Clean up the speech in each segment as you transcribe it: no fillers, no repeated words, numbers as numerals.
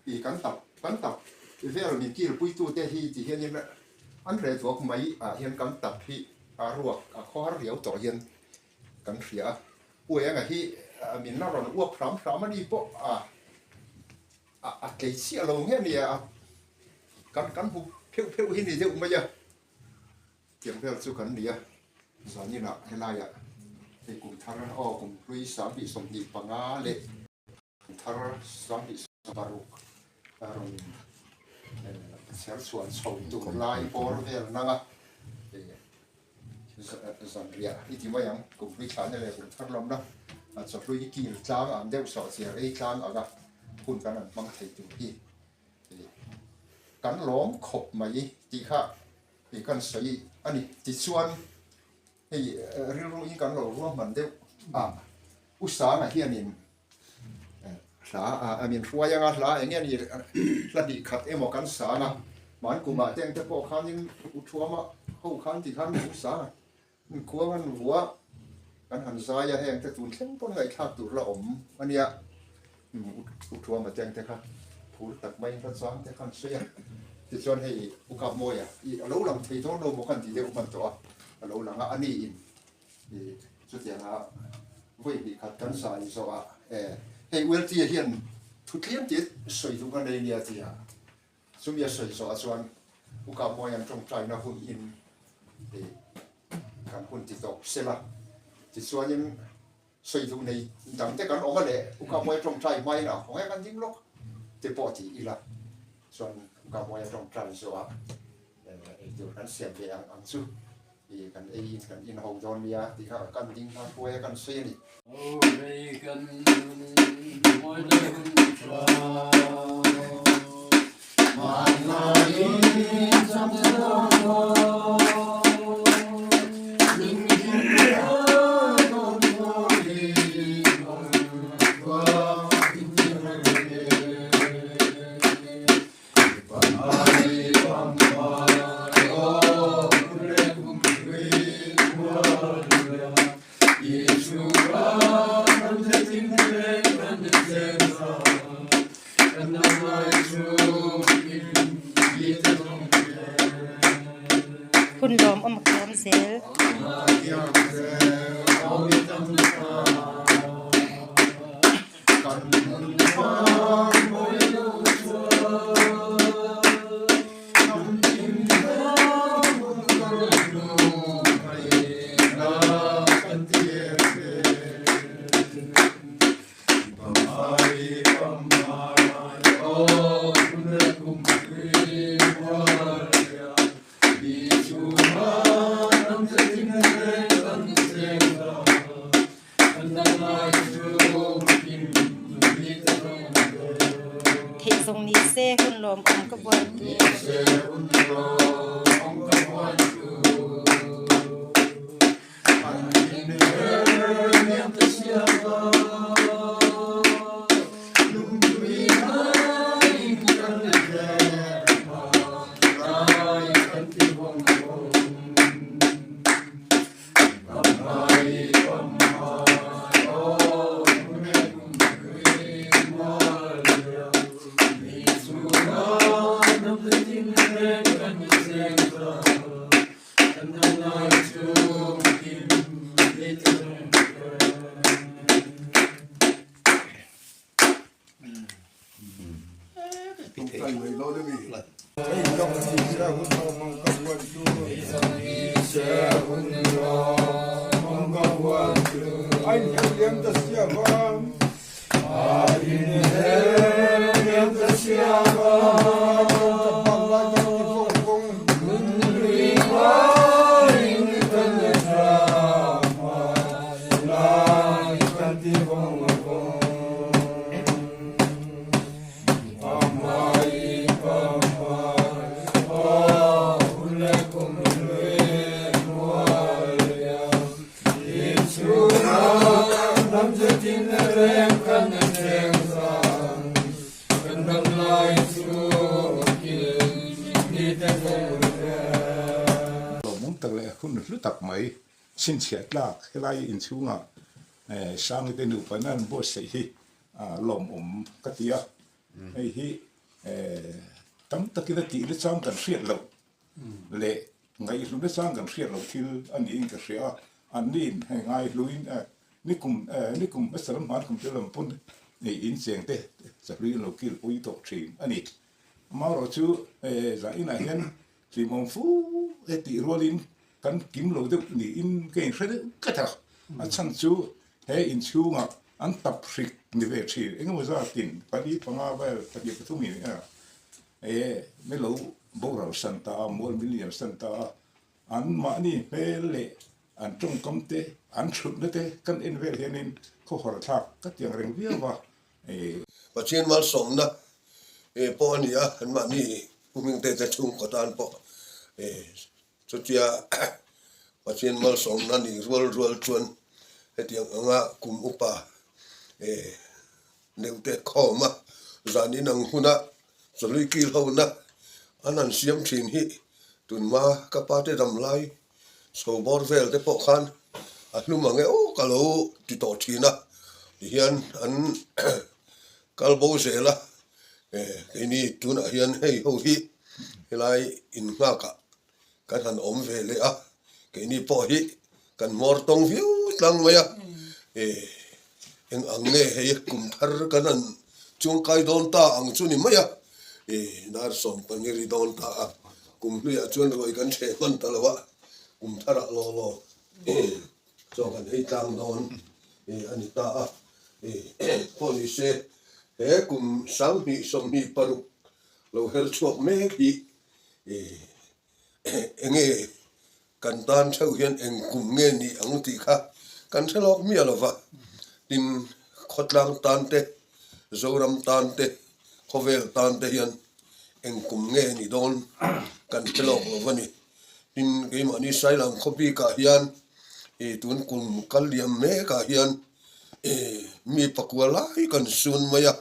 I kan tap kan tap vel min kilpuitute hi ti hianin an reh duak mai ah hian kan tap hi a ruak a khawhar riau tawh hian kan hria a. U Enga hi min la rawn uap hram hram a ni pawh a a tlei chiah lo nge nia a kan kan hmu pheuh pheuh hi ni deuh mai a. Tiang vel chu kan ni a, zaninah helaiah hei kum thar aw kum hlui 2025 leh kum thar 2026 rawn chher chhuan chho tur lai bawr vel nang a, zanriah i ti mai ang, kum hlui thlahna leh kum thar lawmna chawhlui kil tlang ang deuh sawhchiar ei tlang anga hun kan han hmang thei tur hi kan lawm khawp mai tih kha Hei kan sawi a ni. Tichuan, hei rilruin kan lo ruahman deuh a, U Sanga hianin hla a min hruai anga hla eng nge ni hla hnih khat emaw kan sang a, hman kumah te engte pawh khanin U Thuama ho khan ti khan U Sanga khuang an vua kan han zai a, heng te tun thleng pawn ngaihthlak tur la awm a nia. U Thuama te ang te kha phur tak mai hla chang te khan sawi a, tichuan hei U Kapmawia i a lo lang thei dawn lo maw khan ti deuh hman tawh a, a lo lang a, a ni in i chutianga vawi hnih khat kan zai zawh a, e hei ULT-a hian thu tlem te sawi duh ka nei nia ti a, chumi a sawi zawh ah chuan U Kapmawia'n tawngtaina hun in i kan hun ti tawp sela, tichuanin Sawi duh nei dang te kan awm a leh U Ka Muai tawngtai hmain a haw nge kan ding lawk te pawh ti ila chuan U Ka Muai a tawngtai zawh a eitur kan siam ve ang ang chu i kan ei in kan in ho dawn nia tih kha kan ding hma hruai a kan sawi a ni. Aw rei kan nun mawi leh hun tha Hmanlaiin cham te dawn dawn Min hrilh dawn dawn in khua in reng e Pangai pampai aw ule kum hlui mual Isua kan zetin reng kan chen sa Hun lawm awm a kiam zel. Theih zawng ni se hun lawmawm ka buai tur. Lawmawm tak leh hun hlu tak mai chhinchhiah tlak helai inchhungah Sangite nupa nan buatsaih hi lawmawm ka ti a, hei hi. Tam takin a tih nachang kan hriat loh leh ngaihlu nachang kan hriat loh thil a niin ka hria a, anniin hei ngaihluin nikum nikum hmasa lam hman kum te lam pawn incheng te chahlui an lo kilpui tawh thin a ni. Amaherawhchu zaninah hian hlimawm fu e tih rualin kan kim lo deuh niin ka inhre deuh tlat a, a chhan chu he inchhungah an tap hrik ni ve thin engemaw zatin pali panga vel pahnih pathum in e milo boral san ta a mual min liam san ta a an mahni hmel leh an tawngkam te an thutna te kan en vel hianin khawhar thlak ka tiang reng viau va e. Pathian malsawmna e pawh a ni a, an mahni hming te te chhungkaw tan pawh e Chutia Pathian malsawmna nih rual rual chuan hetiang anga kum upa deuhte khawma zan inang huna chawlui kil hona an han siam thin hi tunhma ka pate dam lai chho bawr vel te pawh khan a hlum ang e aw ka lo ti tawh thin a tihian an kal bo zel a keini tunah hian hei ho hi helai innghakah kan han awm ve leh a, keini pawh hi kan hmawr tawng viau tlang mai a, eng ang nge hei kum thar kan han chuangkai dawn ta ang chu ni mai a, dar sawm pahnih ri dawn ta a, kum hluiah chuan ruai kan hreh hman ta lo a, kum tharah law law chaw kan ei tlang dawn a ni ta a, pawh ni se he kum 2026 lo her chhuak mek hi Enge kan tan theuh hian eng kum nge ni ang tih kha kan hre lawk miah lo va, tin khawtlang tan te, Zoram tan te, khawvel tan te hian eng kum nge ni dawn kan hre lawk lo va ni. Tin keimahni Sailam khaw bikah hian tun kum kal liam mekah hian mi pakua lai kan sun mai a,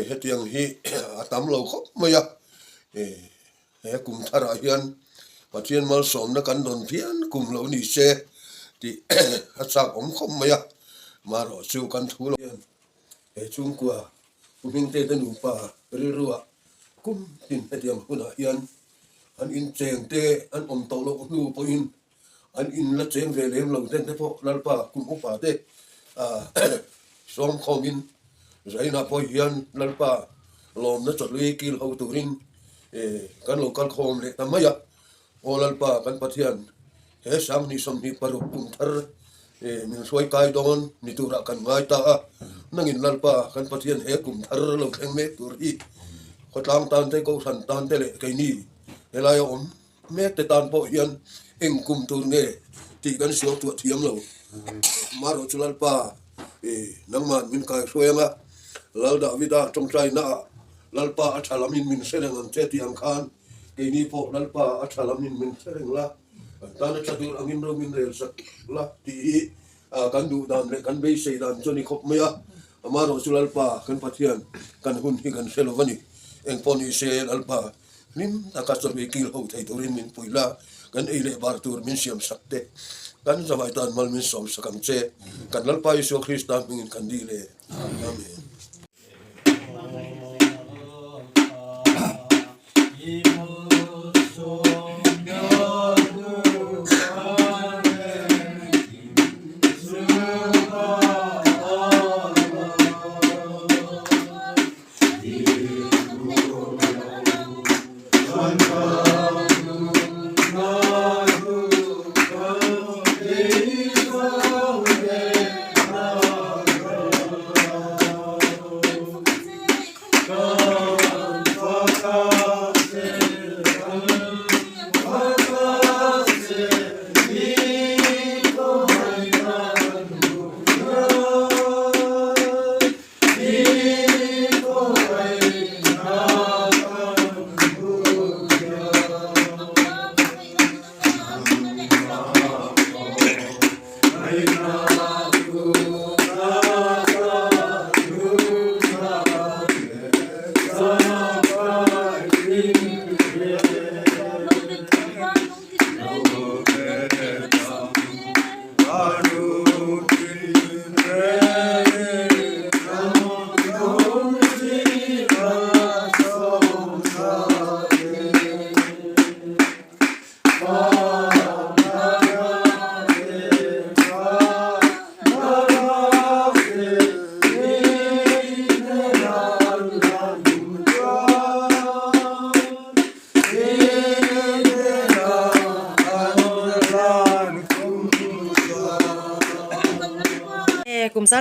hetiang hi a tam lo khawp mai a. He kum tharah hian Pathian malsawmna kan dawn phian kum lo ni se tih a chak awm khawp mai a, marawh chu kan thu lo hian he chhungkua Pu Hmingte te nupa rilruah kum tin hetiang hunah hian an incheng te an awm tawh loh hnu pawhin an in la cheng ve lem lo ten te pawh Lalpa kum upa te sawm khawmin Zainah pawh hian Lalpa lawmna chawhlui kil ho turin kan lo kal khawm leh ta mai a, Aw Lalpa kan Pathian he 2026 kum thar min hruai kai dawn ni turah kan ngai ta a, nangin Lalpa kan Pathian he kum thar lo thleng mek tur hi khawtlang tan te kohhran tan te leh keini helaia awm Mek te tan pawh hian eng kum tur nge tih kan sual tuah thiam lo. Marawh chu Lalpa i nangman min kai hruai anga, Lal Davida tawngtai naah Lalpa a tha lamin min hre reng ang che tih ang khan keini pawh Lalpa a tha lamin min hre reng la, kan tan a tha tur angin ro min rel sak la tih hi kan duh dan leh kan beisei dan chu a ni khawp mai a. Amarawh chu Lalpa kan Pathian kan hun hi kan hre lo va ni. Engpawh ni se Lalpa Hlim taka chawhmeh kil ho thei turin min pui la, kan ei leh bar tur min siam sak teh. Kan zavai tan mal min sawm sak ang che. Kan Lalpa Isua Krista hmingin kan dil e. Amen.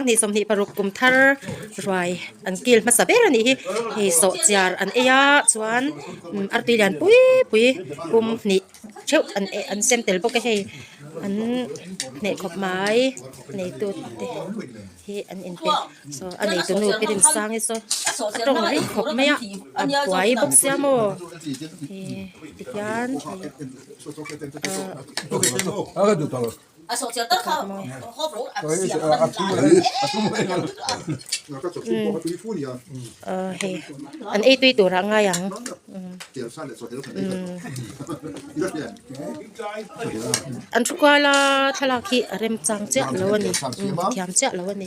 Sanghnih 26 kum thar ruai an kil hmasa ber a nih hi. Hei sawhchiar an ei a chuan artui lian pui pui pum hnih theuh an eh an sem tel bawk a hei an hneh khawp mai neitu te hi an inpe saw a neitu nu pi Rinsangi saw a tawng ring khawp mai a a buai bawk sia maw ih tihian hei ahh. Hei an ei tui turah a ngai ang an thu kual a thlalak hi a remchang chiah lo a ni thiam chiah lo a ni.